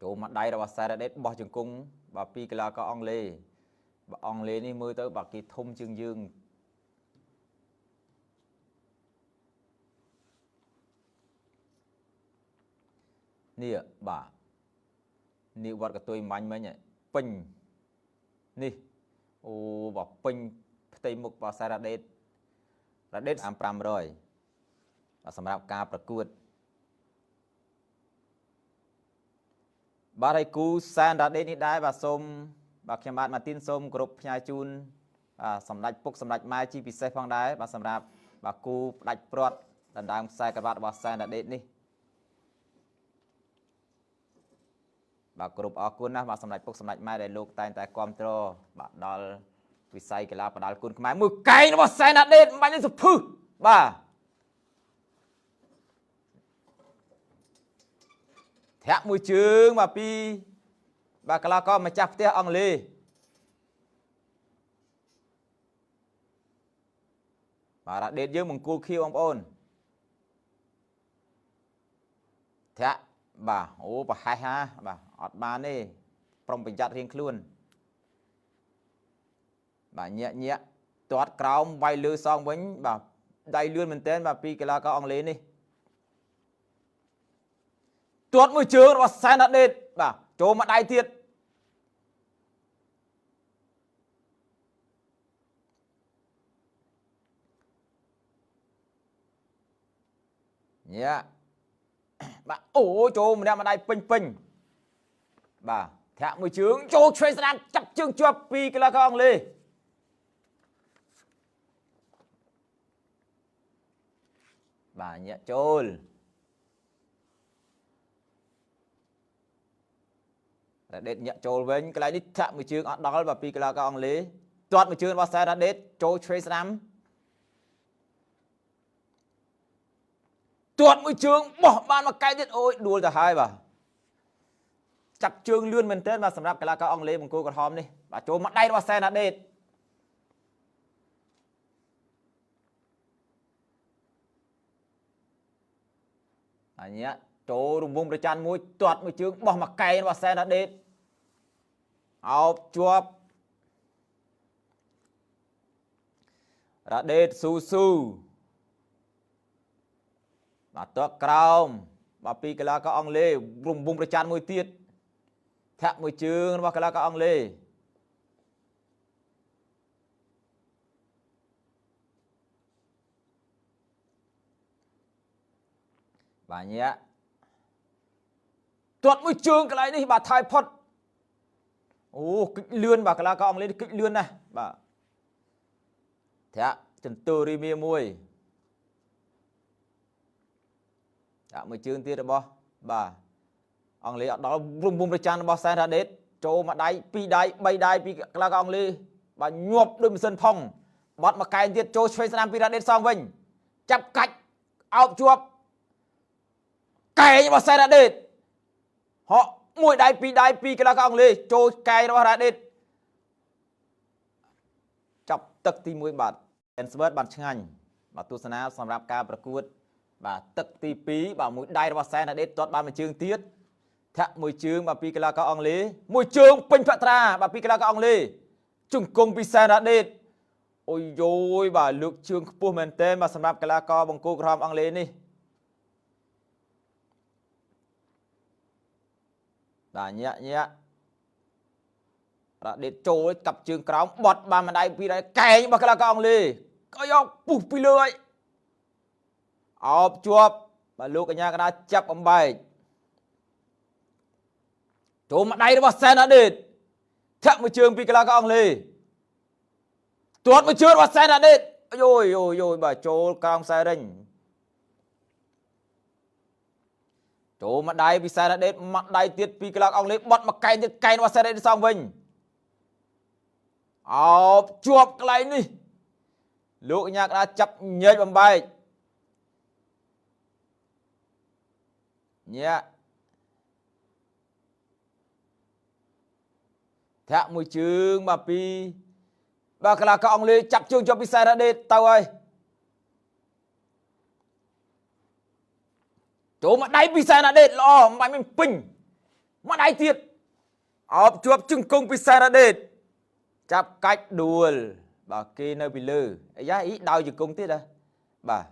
ចូលមកដៃរបស់សែរ៉ាដេតបោះជង្គង់បាទពីកីឡាករអង់គ្លេសបាទអង់គ្លេសនេះមើលទៅបាទគេធំជាងយើងនេះបាទនេះវត្តកតុយមាញ់មិញពេញនេះអូបាទពេញផ្ទៃមុខបាទសែរ៉ាដេតរ៉ាដេត500បាទសម្រាប់ការប្រកួតបាទហើយគូសែនរ៉ាដេតនេះដែរបាទសូមបាទខ្ញុំបាទម៉ាទីនសូមគោរពផ្ញើជូនបាទសម្ដេចពុកសម្ដេចម៉ែជាពិសេសផងដែរបាទសម្រាប់បាទគូផ្ដាច់ព្រាត់ដណ្ដើមខ្សែក្រវ៉ាត់របស់សែនរ៉ាដេតនេះបាទគោរពអរគុណណាស់បាទសម្ដេចពុកសម្ដេចម៉ែដែលលោកតែងតែគ្រប់គ្រងបាទដល់វិស័យកីឡាបដាល់គុណខ្មែរមួយកែងរបស់សែនរ៉ាដេតបាញ់សុភឹសបាទធាក់មួយជើងបាទពីបាទកីឡាករម្ចាស់ផ្ទះអង់គ្លេសបាទរ៉ាដេតយើងមង្គលខៀវបងប្អូនធាក់បាទអូប្រហែសហាបាទអត់បានទេប្រុងប្រយ័ត្នរៀងខ្លួនបាទញាក់ញាក់ទាត់ក្រោមវាយលើសងវិញបាទដៃលឿនមែនទែនបាទពីកីឡាករអង់គ្លេសនេះទាត់មួយជើងរបស់សែនរ៉ាដេតបាទចូលមកដៃទៀតញាក់បាទអូចូលម្នាក់ម្ដាយពេញពេញបាទធាក់មួយជើងចូលឆ្វេងស្ដាំចាប់ជើងជាប់ពីកីឡាករអង់គ្លេសបាទញាក់ចូលរ៉ាដេតញាក់ចូលវិញកន្លែងនេះធាក់មួយជើងអត់ដល់បាទពីកីឡាករអង់គ្លេសទាត់មួយជើងរបស់សែរ៉ាដេតចូលឆ្វេងស្ដាំទាត់មួយជើងបោះបានមកកែទៀតអូយដួលទៅហើយបាទចាប់ជើងលឿនមែនទែនបាទសម្រាប់កីឡាករអង់គ្លេសមង្គលក្រហមនេះបាទចូលមកដៃរបស់សែនរ៉ាដេតអញ្ញាចូលរង្វង់ប្រច័នមួយទាត់មួយជើងបោះមកកែរបស់សែនរ៉ាដេតអោបជាប់រ៉ាដេតស៊ូស៊ូបាទទាត់ក្រោមបាទពីកីឡាករអង់គ្លេសរង្វង់ប្រច័នមួយទៀតធាក់មួយជើងរបស់កីឡាករអង់គ្លេសបាទញាក់ទាត់មួយជើងកន្លែងនេះបាទថយផុតអូគិចលឿនបាទកីឡាករអង់គ្លេសគិចលឿនណាស់បាទធាក់ចន្ទរីមាមួយដាក់មួយជើងទៀតរបស់បាទអង់គ្លេសអត់ដល់រំវងប្រច័នរបស់សែនរ៉ាដេតចូលមកដៃពីរដៃបីដៃពីកីឡាករអង់គ្លេសបាទញាប់ដូចម៉ាស៊ីនផុងបត់មកកែងទៀតចូលឆ្វេងស្ដាំពីរ៉ាដេតសងវិញចាប់កាច់អោបជាប់កែងរបស់សែនរ៉ាដេតហក់មួយដៃពីរដៃពីកីឡាករអង់គ្លេសចូលកែងរបស់រ៉ាដេតចាប់ទឹកទី1បាទអេនស្បឺតបានឆ្ងាញ់បាទទស្សនាសម្រាប់ការប្រកួតបាទទឹកទី2បាទមួយដៃរបស់សែនរ៉ាដេតទាត់បានមួយជើងទៀតធាក់មួយជើងបាទពីកីឡាករអង់គ្លេសមួយជើងពេញភត្រាបាទពីកីឡាករអង់គ្លេសជង្គង់ពីសែនរ៉ាដេតអូយយយបាទលើកជើងខ្ពស់មែនទែនបាទសម្រាប់កីឡាករបង្គោលក្រហមអង់គ្លេសនេះបាទញាក់ញាក់រ៉ាដេតចូលកាប់ជើងក្រោមបត់បានម្ដាយពីដៃកែងរបស់កីឡាករអង់គ្លេសក៏យកពុះពីលើឲ្យអោបជាប់បាទលោកកញ្ញាកណ្ដាលចាប់បំបែកចូលមកដៃរបស់សែនរ៉ាដេតធាក់មួយជើងពីកីឡាករអង់គ្លេសទាត់មួយជើងរបស់សែនរ៉ាដេតយោយយោយយោយបាទចូលក្រោមខ្សែរិញចូលមកដៃពីសែនរ៉ាដេតមកដៃទៀតពីកីឡាករអង់គ្លេសបត់មកកែងទៀតកែងរបស់សែនរ៉ាដេតសងវិញអោបជាប់កន្លែងនេះលោកកញ្ញាកណ្ដាលចាប់ញែកបំបែកញាក់ធាក់មួយជើងបាទពីបាទកីឡាករអង់គ្លេសចាប់ជើងជាប់ពីសែរ៉ាដេតទៅហើយចូលមកដៃពីសែរ៉ាដេតល្អមិនបាច់មានពេញ មួយដៃទៀតអោបជាប់ជង្គង់ពីសែនរ៉ាដេតចាប់កាច់ដួលបាទគេនៅពីលើអាយ៉ាអ៊ីដោយជង្គង់ទៀតហ៎បាទ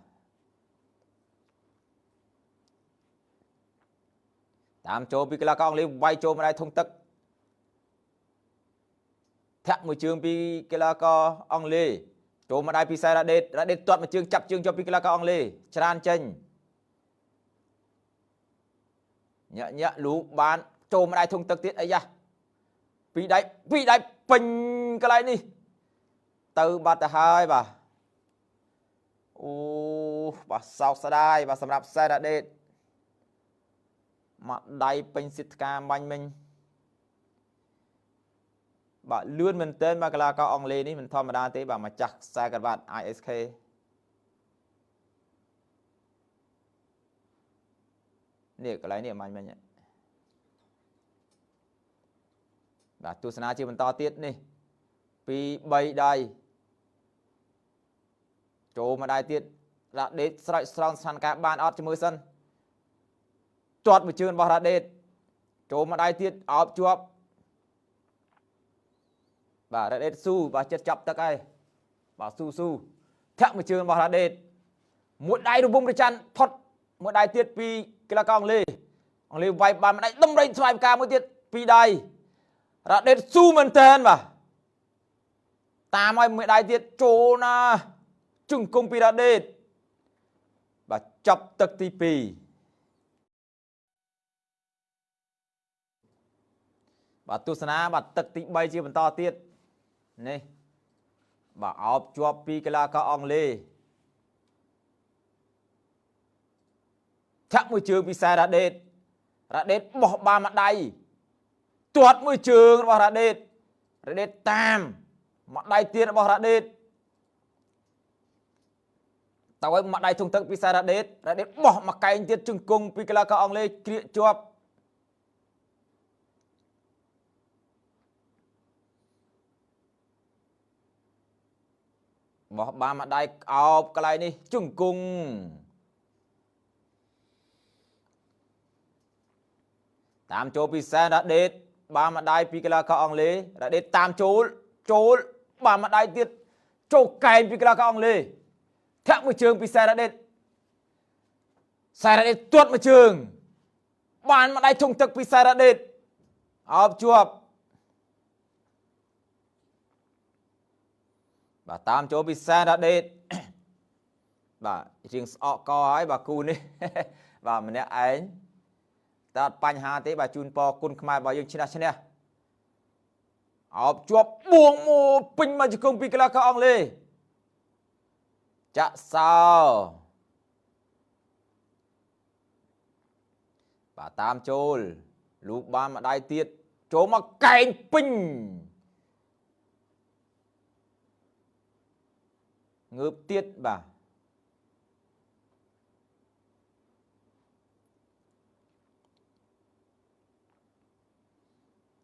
តាមចូលពីកីឡាករអង់គ្លេសវាយចូលម្ដាយធុងទឹកធាក់មួយជើងពីកីឡាករអង់គ្លេសចូលម្ដាយពីសែរ៉ាដេតរ៉ាដេតទាត់មួយជើងចាប់ជើងជាប់ពីកីឡាករអង់គ្លេសច្រានចេញញាក់ញាក់លូបានចូលម្ដាយធុងទឹកទៀតអាយ៉ាពីរដៃពីរដៃពេញកន្លែងនេះទៅបាត់ទៅហើយបាទអូបាទសោកស្ដាយបាទសម្រាប់សែរ៉ាដេតមកដៃពេញសិទ្ធការបាញ់មិញបាទលឿនមែនទែនបាទកីឡាករអង់គ្លេសនេះមិនធម្មតាទេបាទម្ចាស់ខ្សែក្រវ៉ាត់ ISK នេះកន្លែងនេះបាញ់មិញបាទទស្សនាជាបន្តទៀតនេះ2 3ដៃចូលមកដៃទៀតរ៉ាដេតស្រោចស្រង់ស្ថានភាពបានអត់ជាមួយសិនទាត់មួយជើងរបស់រ៉ាដេតចូលមកដៃទៀតអោបជាប់បាទរ៉ាដេតស៊ូបាទចិត្តចាប់ទឹកហើយបាទស៊ូស៊ូធាក់មួយជើងរបស់រ៉ាដេតមួយដៃរវងប្រច័នផុតមួយដៃទៀតពីកីឡាករអង់គ្លេសអង់គ្លេសវាយបានមួយដៃដំរីស្វ័យផ្កាមួយទៀតពីរដៃរ៉ាដេតស៊ូមែនតើបាទតាមឲ្យមួយដៃទៀតចូលណាជង្គង់ពីរ៉ាដេតបាទចាប់ទឹកទី2បាទទស្សនាបាទទឹកទី3ជាបន្តទៀតនេះបាទអោបជាប់ពីកីឡាករអង់គ្លេសធាក់មួយជើងពីសែរ៉ាដេតរ៉ាដេតបោះបានមួយដៃទាត់មួយជើងរបស់រ៉ាដេតរ៉ាដេតតាមមួយដៃទៀតរបស់រ៉ាដេតតើឲ្យមួយដៃធុងទឹកពីសែរ៉ាដេតរ៉ាដេតបោះមួយកែងទៀតជង្គង់ពីកីឡាករអង់គ្លេសគ្រៀកជាប់បោះបានមួយដៃអោបកន្លែងនេះជង្គង់តាមចូលពីសែនរ៉ាដេតបានមួយដៃពីកីឡាករអង់គ្លេសរ៉ាដេតតាមចូលចូលបានមួយដៃទៀតចូលកែងពីកីឡាករអង់គ្លេសធាក់មួយជើងពីសែរ៉ាដេតសែរ៉ាដេតទាត់មួយជើងបានមួយដៃធុងទឹកពីសែរ៉ាដេតអោបជាប់បាទតាមចូលពីសែនរ៉ាដេតបាទរៀងស្អកកហើយបាទគូនេះបាទម្នាក់ឯងតែអត់បញ្ហាទេបាទជូនពរគុណខ្មែររបស់យើងឈ្នះឈ្នះអោបជាប់បួងមកពេញមកជង្គង់ពីកីឡាករអង់គ្លេសចាក់សោបាទតាមចូលលូកបានមួយដៃទៀតចូលមកកែងពេញងើបទៀតបាទ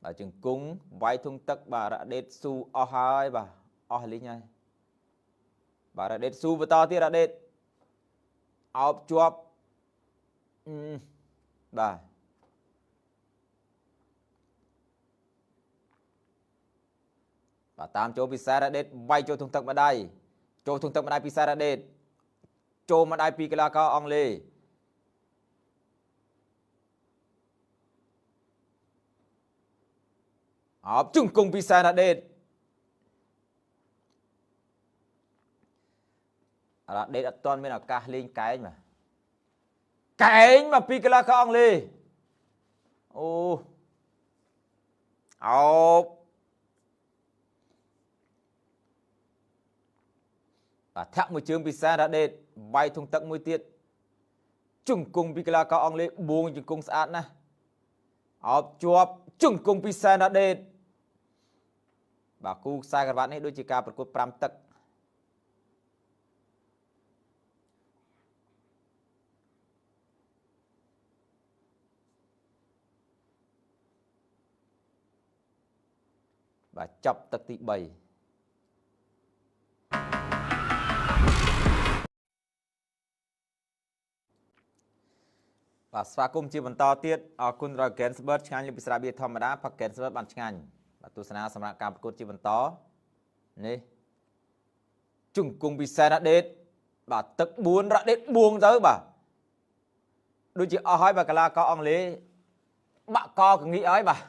បាទជង្គង់វាយធុងទឹកបាទរ៉ាដេតស៊ូអស់ហើយបាទអស់លីងហើយបាទរ៉ាដេតស៊ូបន្តទៀតរ៉ាដេតអោបជាប់បាទបាទតាមចូលពិសេសរ៉ាដេតវាយចូលធុងទឹកម្ដាយចូលធុងទឹកម្ដាយពិសេសរ៉ាដេតចូលម្ដាយពីកីឡាករអង់គ្លេសអោបជង្គង់ពិសេសរ៉ាដេតរ៉ាដេតអត់ទាន់មានឱកាសលេងកែងបាទកែងមកពីកីឡាករអង់គ្លេសអូអោបបាទធាក់មួយជើងពិសេសរ៉ាដេតវាយធុងទឹកមួយទៀតជង្គង់ពីកីឡាករអង់គ្លេសបួងជង្គង់ស្អាតណាស់អោបជាប់ជង្គង់ពិសេសរ៉ាដេតបាទគូខ្សែក្រវ៉ាត់នេះដូចជាការប្រកួត5ទឹកបាទចាប់ទឹកទី3 បាទស្វាគមន៍ជាបន្តទៀតអរគុណដល់ Gainsbird ឆ្ងាញ់លើពិស្រាបៀធម្មតាផឹក Gainsbird បានឆ្ងាញ់បាទទស្សនាសម្រាប់ការប្រកួតជាបន្តនេះជង្គង់ពិសេសរ៉ាដេតបាទទឹក4រ៉ាដេតបួងទៅបាទដូចជាអស់ហើយបាទកីឡាករអង់គ្លេសបាក់កកងីហើយបាទ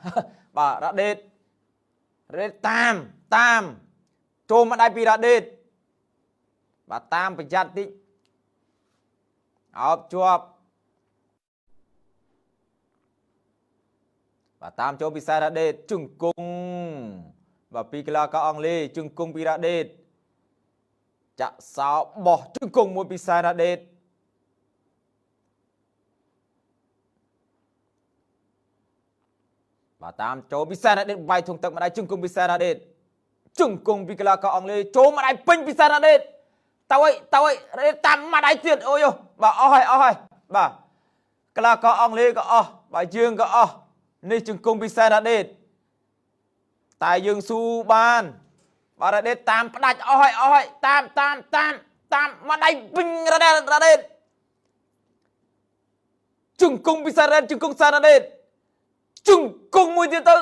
បាទរ៉ាដេតរ៉ាដេតតាមតាមចូលមកដៃពីរ៉ាដេតបាទតាមប្រយ័ត្នតិចអោបជាប់បាទតាមចូលពីសារ៉ាដេតជង្គង់បាទពីកីឡាករអង់គ្លេសជង្គង់ពីរ៉ាដេតចាក់សោបោះជង្គង់មួយពីសារ៉ាដេតបាទតាមចូលពីសារ៉ាដេតវាយធុងទឹកម្ដាយជង្គង់ពីសារ៉ាដេតជង្គង់ពីកីឡាករអង់គ្លេសចូលម្ដាយពេញពីសារ៉ាដេតតើអីតើអីរ៉ាដេតតាមម្ដាយទៀតអូយបាទអស់ហើយអស់ហើយបាទកីឡាករអង់គ្លេសក៏អស់បាទយើងក៏អស់នេះជង្គង់ពីសារ៉ាដេតតែយើងស៊ូបានបាទរ៉ាដេតតាមផ្ដាច់អស់ហើយអស់ហើយតាមតាមតាមតាមម្ដាយពេញរ៉ាដេតរ៉ាដេតជង្គង់ពីសារ៉ាដេតជង្គង់សារ៉ាដេតជង្គង់មួយទៀតទៅ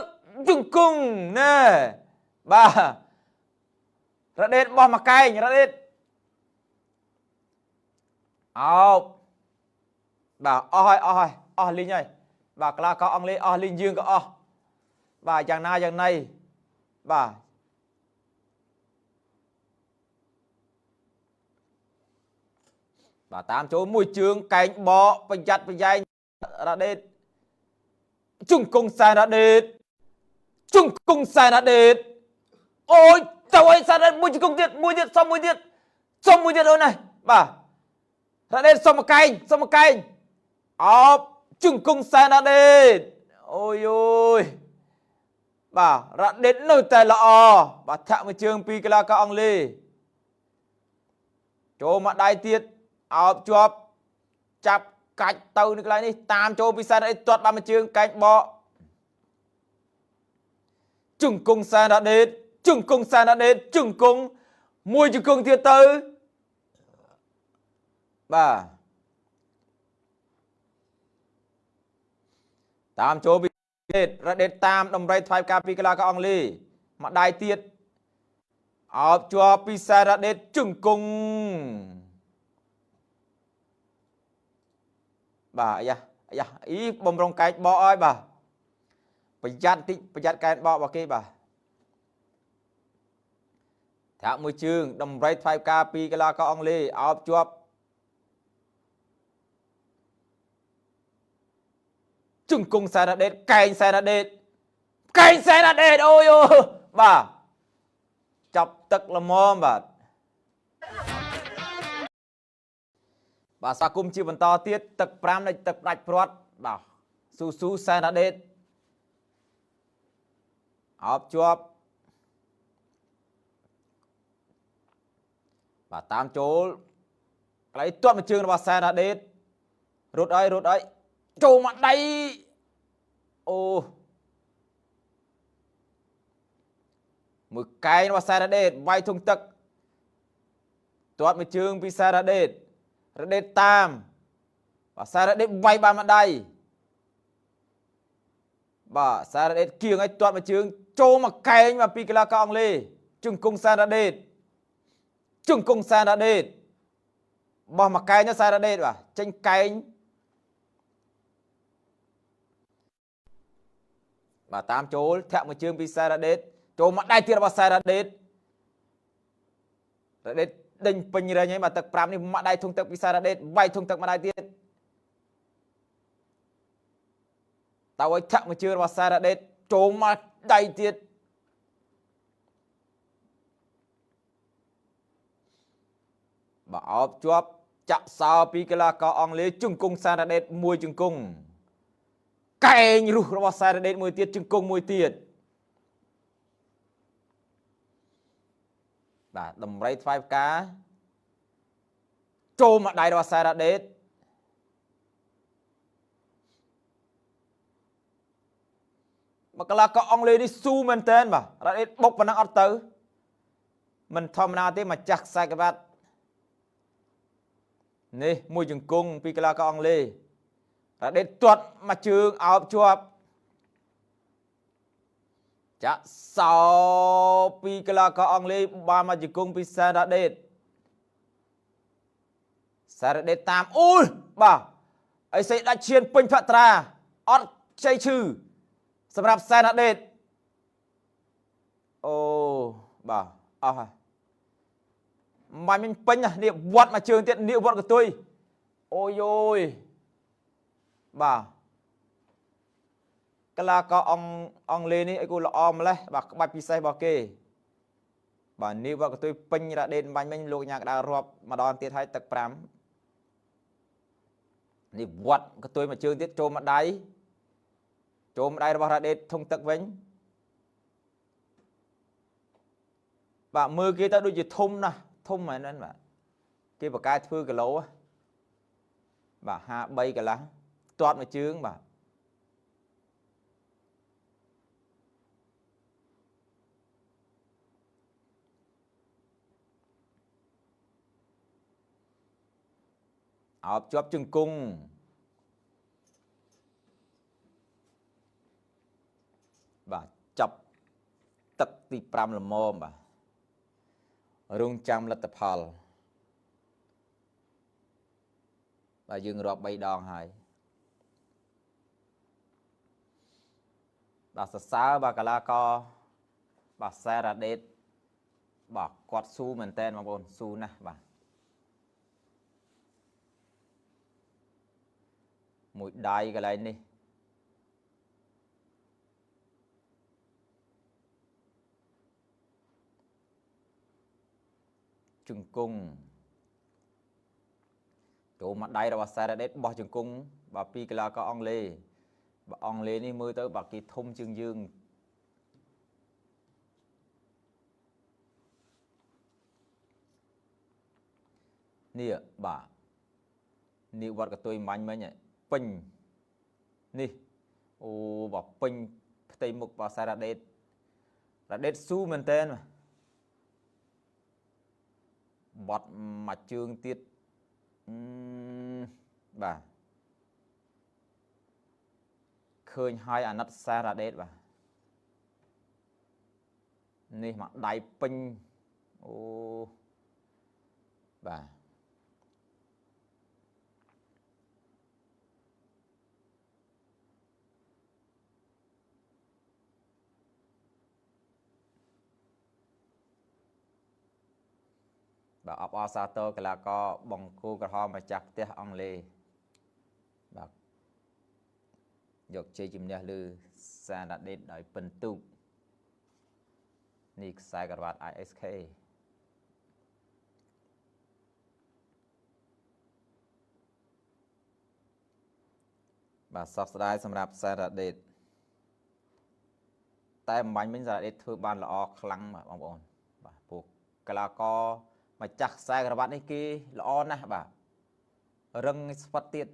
ជង្គង់ណែបាទរ៉ាដេតបោះមកកែងរ៉ាដេតអោបបាទអស់ហើយអស់ហើយអស់លីងហើយបាទកីឡាករអង់គ្លេសអស់លីងយើងក៏អស់បាទយ៉ាងណាយ៉ាងណីបាទបាទតាមចូលមួយជើងកែងបកប្រយ័ត្នប្រយែងរ៉ាដេតជង្គង់សែនរ៉ាដេតជង្គង់សែនរ៉ាដេតអូយទៅអីសែនរ៉ាដេតមួយជង្គង់ទៀតមួយទៀតសុំមួយទៀតសុំមួយទៀតអូនណាបាទរ៉ាដេតសុំមកកែងសុំមកកែងអោបជង្គង់សែនរ៉ាដេតអូយអូយបាទរ៉ាដេតនៅតែល្អបាទធាក់មួយជើងពីកីឡាករអង់គ្លេសចូលមកដៃទៀតអោបជាប់ចាប់កាច់ទៅនៅកន្លែងនេះតាមចូលពិសេសអីទាត់បានមួយជើងកែងបកជង្គង់សែនរ៉ាដេតជង្គង់សែនរ៉ាដេតជង្គង់មួយជង្គង់ទៀតទៅបាទតាមចូលពិសេសរ៉ាដេតតាមតម្រៃថ្វាយការពីកីឡាករអង់គ្លេសម្ដាយទៀតអោបជាប់ពិសេសរ៉ាដេតជង្គង់បាទអាយ៉ាអាយ៉ាអ៊ីបំរុងកែងបកឲ្យបាទប្រយ័ត្នតិចប្រយ័ត្នកែងបករបស់គេបាទធាក់មួយជើងតម្រៃថ្វាយការពីកីឡាករអង់គ្លេសអោបជាប់ជង្គង់សារ៉ាដេតកែងសារ៉ាដេតកែងសារ៉ាដេតអូយអូបាទចាប់ទឹកល្មមបាទបាទស្វាគមន៍ជាបន្តទៀតទឹក5នៃទឹកផ្ដាច់ព្រាត់បាទស៊ូស៊ូសែនរ៉ាដេតអោបជាប់បាទតាមចូលកន្លែងទាត់មួយជើងរបស់សែនរ៉ាដេតរត់ហើយរត់ហើយចូលមកដៃអូមួយកែងរបស់សែនរ៉ាដេតវាយធុងទឹកទាត់មួយជើងពីសែនរ៉ាដេតរ៉ាដេតតាមបាទសារ៉ាដេតវាយបានម្ដាយបាទសារ៉ាដេតគៀងឲ្យទាត់មួយជើងចូលមកកែងមកពីកីឡាករអង់គ្លេសជង្គង់សារ៉ាដេតជង្គង់សារ៉ាដេតបោះមកកែងទៅសារ៉ាដេតបាទចេញកែងបាទតាមចូលធាក់មួយជើងពីសារ៉ាដេតចូលមកដៃទៀតរបស់សារ៉ាដេតរ៉ាដេតដេញពេញរែងហើយបាទទឹក5នេះមកដៃធុងទឹកពីសារ៉ាដេតវាយធុងទឹកម្ដាយទៀតតើឲ្យធាក់មួយជើងរបស់សារ៉ាដេតចូលមកដៃទៀតបើអោបជាប់ចាក់សោពីកីឡាករអង់គ្លេសជង្គង់សារ៉ាដេតមួយជង្គង់កែងរុះរបស់សារ៉ាដេតមួយទៀតជង្គង់មួយទៀតបាទតម្រៃថ្វាយផ្កាចូលមកដៃរបស់សារ៉ាដេតមកកីឡាករអង់គ្លេសនេះស៊ូមែនតើបាទរ៉ាដេតបុកប៉ុណ្ណឹងអត់ទៅមិនធម្មតាទេម្ចាស់ខ្សែក្រវ៉ាត់នេះមួយជង្គង់ពីកីឡាករអង់គ្លេស រ៉ាដេតទាត់មួយជើងអោបជាប់ចាក់សោពីកីឡាករអង់គ្លេសបានមកជង្គង់ពីសែនរ៉ាដេតសារ៉ាដេតតាមអូយបាទអីសេដាច់ឈានពេញផត្រាអត់ខ្ចីឈឺសម្រាប់សែនរ៉ាដេតអូបាទអស់ហើយមិនមិញពេញនេះវត្តមួយជើងទៀតនេះវត្តកតុយអូយយបាទកីឡាករអង់គ្លេសនេះអីគូល្អម្លេះបាទក្បាច់ពិសេសរបស់គេបាទនេះវត្តកតុយពេញរ៉ាដេតបាញ់មិញលោកញ៉ាកដារាប់ម្ដងទៀតហើយទឹក5នេះវត្តកតុយមួយជើងទៀតចូលមកដៃចូលមកដៃរបស់រ៉ាដេតធុងទឹកវិញបាទមើលគេទៅដូចជាធំណាស់ធំមែនហ្នឹងបាទគេបកកែធ្វើគីឡូបាទ53កន្លះទាត់មួយជើងបាទអោបជាប់ជង្គង់បាទចាប់ទឹកទី5ល្មមបាទរងចាំលទ្ធផលបាទយើងរាប់3ដងហើយបាទសរសើរបាទកីឡាករបាទសែរ៉ាដេតបាទគាត់ស៊ូមែនតើបងប្អូនស៊ូណាស់បាទមួយដៃកន្លែងនេះជង្គង់ចូលមកដៃរបស់សារ៉ាដេតបោះជង្គង់បាទពីកីឡាករអង់គ្លេសបាទអង់គ្លេសនេះមើលទៅបាទគេធំជាងយើងនេះបាទនេះវត្តកតុយមាញ់មិញពេញនេះអូបាទពេញផ្ទៃមុខបាទសារ៉ាដេតរ៉ាដេតស៊ូមែនតើបត់មួយជើងទៀតបាទឃើញហើយអាណិតសារ៉ាដេតបាទនេះមកដៃពេញអូបាទបាទអបអរសាទរកីឡាករបង្គោលក្រហមម្ចាស់ផ្ទះអង់គ្លេសបាទយកជ័យជំនះលើសារ៉ាដេតដោយពិន្ទុនេះខ្សែក្រវ៉ាត់ ISK បាទសោកស្ដាយសម្រាប់សារ៉ាដេតតែអំបញ្ញមិញសារ៉ាដេតធ្វើបានល្អខ្លាំងបាទបងប្អូនបាទពួកកីឡាករម្ចាស់ខ្សែក្រវ៉ាត់នេះគេល្អណាស់បាទរឹងស្វិតទៀត